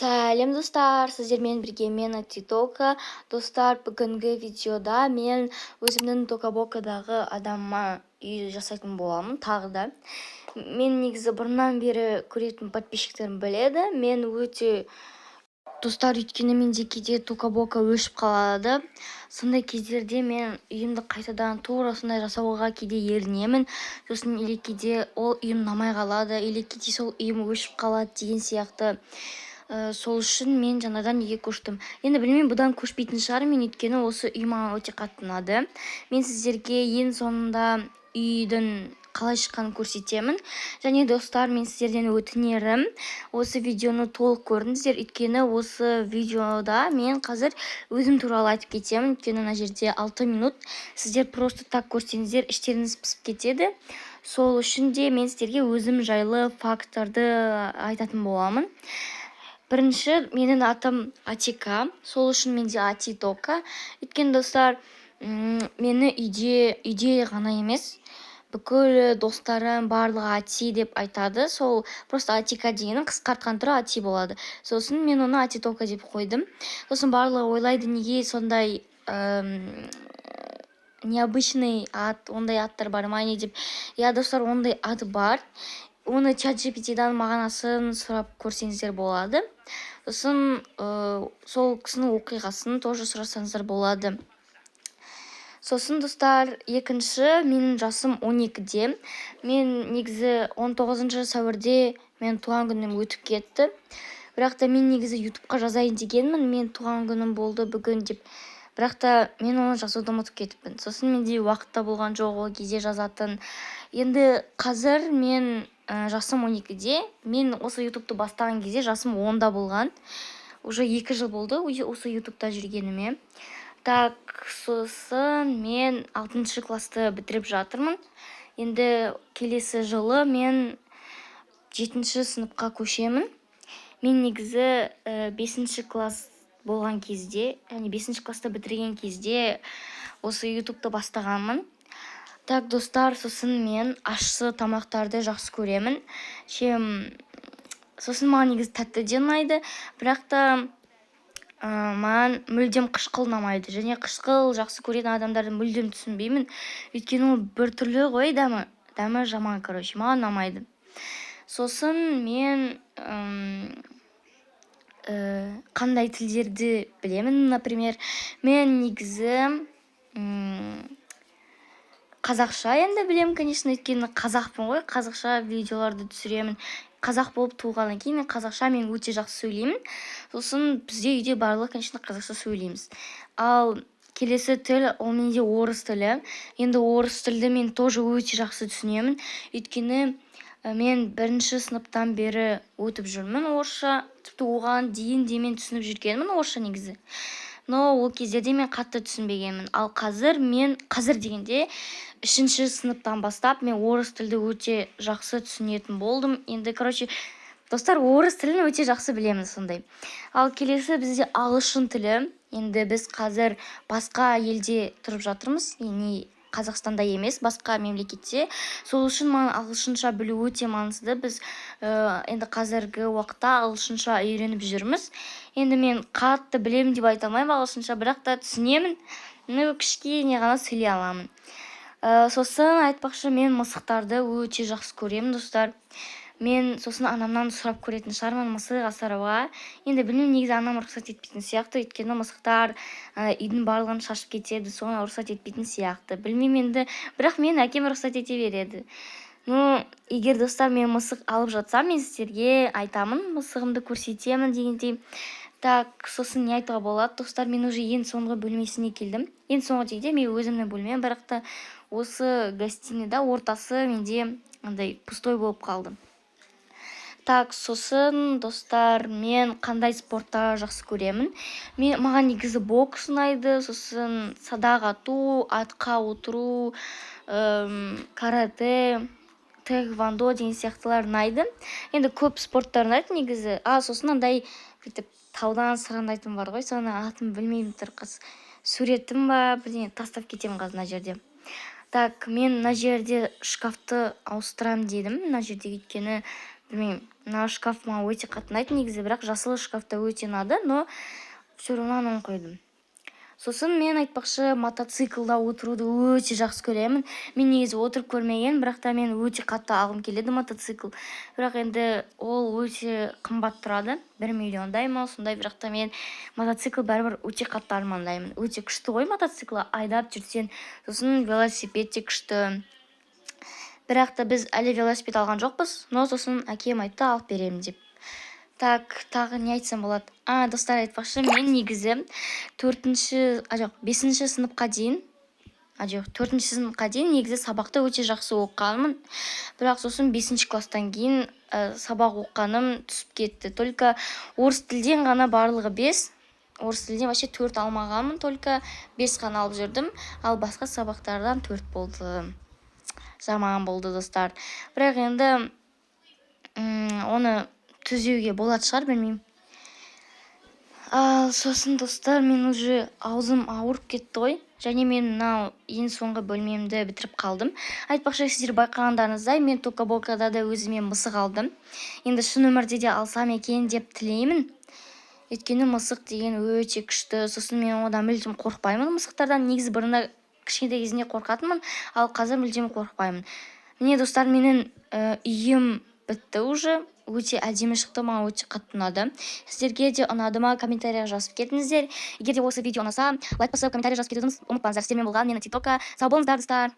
Сәлем, достар! Сіздермен бірге мен, Атитока. Достар, бүгінгі видеода мен өзімнің Тока-Бокадағы адамыма үй жасайтын боламын тағы да. Мен негізі бұрыннан бері көретін подписчиктерім біледі. Мен өте, достар, өйткені менде кейде Тока-Бока өшіп қалады. Сондай кездерде мен үйімді қайтадан тура сондай жасауға кейде ерінемін. Сосын или кейде ол үйім ұнамай қалады, или кейде сол үйім өшіп қалады деген сияқты. Сол үшін мен жаңадан үйге көштім. Енді білмеймін, бұдан көшпейтін шығармын мен, өйткені осы үй маған өте қатты ұнады. Мен сіздерге ең соңында үйдің қалай шыққанын көрсетемін. Және, достар, мен сіздерден өтінерім, осы видеоны толық көріңіздер, өйткені осы видеода мен қазір өзім туралы айтып кетемін. Өйткені мына жерде 6 минут, сіздер просто так көрсеңіздер, іштеріңіз пысып кетеді. Сол үшін де мен сіздерге өзім жайлы факттарды айтатын боламын. Бірінші, менің атым Атика, сол үшін менде Атитока. Өйткені, достар, мені үйде ғана емес, бүкіл достарым, барлығы Ати деп айтады. Сол просто Атика дегеннің қысқартқан түрі Ати болады. Сосын мен оны Атитока деп қойдым. Сосын барлығы ойлайды, неге сондай необычный ат, ондай аттар бар ма, не деп. Иә, достар, ондай ат бар. Оны чат GPT-дан мағынасын сұрап көрсеңіздер болады. Сосын сол кісінің оқиғасын тоже сұрасаңыздар болады. Сосын, достар, екінші, менің жасым 12-де. Мен негізі 19 сәуірде мен туған күнім өтіп кетті. Бірақ та мен негізі Ютубқа жазайын дегенмін, мен туған күнім болды бүгін деп. Бірақ та мен оны жазуды ұмытып кетіппін. Сосын менде уақыт та болған жоқ ол кезде жазатын. Енді қазір мен жасым 12-де. Мен осы Ютубты бастаған кезде жасым 10-да болған. Уже 2 жыл болды осы Ютубта жүргеніме. Так, сосын мен алтыншы классты бітіріп жатырмын. Енді келесі жылы мен жетінші сыныпқа көшемін. Мен негізі бесінші класс болған кезде, яғни бесінші классты бітірген кезде осы Ютубты бастағанмын. Так, достар, сосын мен ащы тамақтарды жақсы көремін, чем сосын маған негізі тәтті де ұнайды. Бірақ та маған мүлдем қышқыл ұнамайды және қышқыл жақсы көретін адамдарды мүлдем түсінбеймін, өйткені ол біртүрлі ғой дәмі, дәмі жаман, короче, маған ұнамайды. Сосын мен қандай тілдерді білемін? Например, мен негізі қазақша енді білемін, конечно, өйткені қазақпын ғой, қазақша видеоларды түсіремін. Қазақ болып туылғаннан кейін мен қазақша, мен өте жақсы сөйлеймін. Сосын бізде үйде барлығы, конечно, қазақша сөйлейміз. Ал келесі тіл ол менде орыс тілі. Енді орыс тілді мен тоже өте жақсы түсінемін, өйткені мен бірінші сыныптан бері өтіп жүрмін орысша. Тіпті оған дейін де мен түсініп жүргенмін орысша негізі, но ол кездерде мен қатты түсінбегенмін. Ал қазір мен, қазір дегенде, үшінші сыныптан бастап мен орыс тілді өте жақсы түсінетін болдым. Енді, короче, достар, орыс тілін өте жақсы білемін сондай. Ал келесі бізде ағылшын тілі. Енді біз қазір басқа елде тұрып жатырмыз, яғни Қазақстанда емес, басқа мемлекетте. Сол үшін маған ағылшынша білу өте маңызды. Біз енді қазіргі уақытта ағылшынша үйреніп жүрміз. Енді мен қатты білемін деп айта алмаймын ағылшынша, бірақ та түсінемін, ну, кішкене ғана сөйлей аламын. Сосын айтпақшы, мен мысықтарды өте жақсы көремін, достар. Мен сосын анамнан сұрап көретін шығармын мысық асырауға. Енді білмеймін, негізі анам рұқсат етпейтін сияқты, өйткені мысықтар үйдің барлығын шашып кетеді, соны рұқсат етпейтін сияқты. Білмеймін енді, бірақ менің әкем рұқсат ете береді. Ну, егер, достар, мен мысық алып жатсам, мен сіздерге айтамын, мысығымды көрсетемін дегендей. Так, сосын не айтуға болады, достар? Мен уже ең соңғы бөлмесіне келдім. Ең соңғы дегенде, мен өзімнің бөлмем, бірақ та осы гостиныйда ортасы менде андай пустой болып қалды. Так, сосын, достар, мен қандай спортты жақсы көремін? Мен, маған негізі бокс ұнайды, сосын садақ ату, атқа отыру, каратэ, тхэквондо деген сияқтылар ұнайды. Енді көп спорттар ұнайды негізі. А, сосын андай бүйтіп таудан сырғанайтын бар ғой, соның атын білмеймін тұр, қыз суретім ба, бірдеңе тастап кетемін қазір мына жерде. Так, мен мына жерде шкафты ауыстырамын дедім мына жерде, өйткені білмеймін. Мына шкаф маған өте қатты ұнайды негізі, бірақ жасыл шкаф та өте ұнады, но все равно ананы қойдым. Сосын мен, айтпақшы, мотоциклда отыруды өте жақсы көремін. Мен негізі отырып көрмеген, бірақ та мен өте қатты алғым келеді мотоцикл. Бірақ енді ол өте қымбат тұрады, 1 миллиондай ма, сондай. Бірақ та мен мотоцикл бәрібір өте қатты армандаймын. Өте күшті ғой мотоцикл айдап жүрсең. Сосын велосипед те күшті, бірақ та біз әлі велосипед алған жоқпыз, но сосын әкем айтты алып беремін деп. Так, тағы не айтсам болады? А, достар, айтпақшы, мен негізі төртінші, а жоқ, бесінші сыныпқа дейін, а жоқ, төртінші сыныпқа дейін негізі сабақты өте жақсы оқығанмын. Бірақ сосын бесінші класстан кейін сабақ оқығаным түсіп кетті. Только орыс тілден ғана барлығы бес, орыс тілден вообще төрт алмағанмын, только бес қана алып жүрдім. Ал басқа сабақтардан төрт болды. Жаман болды, достар. Бірақ енді оны түзеуге болатын шығар, білмеймін. Ал сосын, достар, мен уже аузым ауырып кетті ғой. Және мен мынау ең соңғы бөлмемді бітіріп қалдым. Айтпақшы, сіздер байқағандарыңыздай, мен Тока Бокада да өзіме мысық алдым. Енді шын өмірде де алсам екен деп тілеймін, өйткені мысық деген өте күшті. Сосын мен одан мүлдем қорықпаймын, мысықтардан. Негізі бұрында, кішкентай кезімде қорқатынмын, ал қазір мүлдем қорықпаймын. Міне, достар, менің үйім бітті уже. Өте әдемі шықты, маған өте қатты ұнады. Сіздерге де ұнады ма, комментарийға жазып кетіңіздер. Егер де осы видео ұнаса, лайк басып, комментарий жазып кетуді ұмытпаңыздар. Сіздермен болған мен, Тиктока. Сау болыңыздар, достар.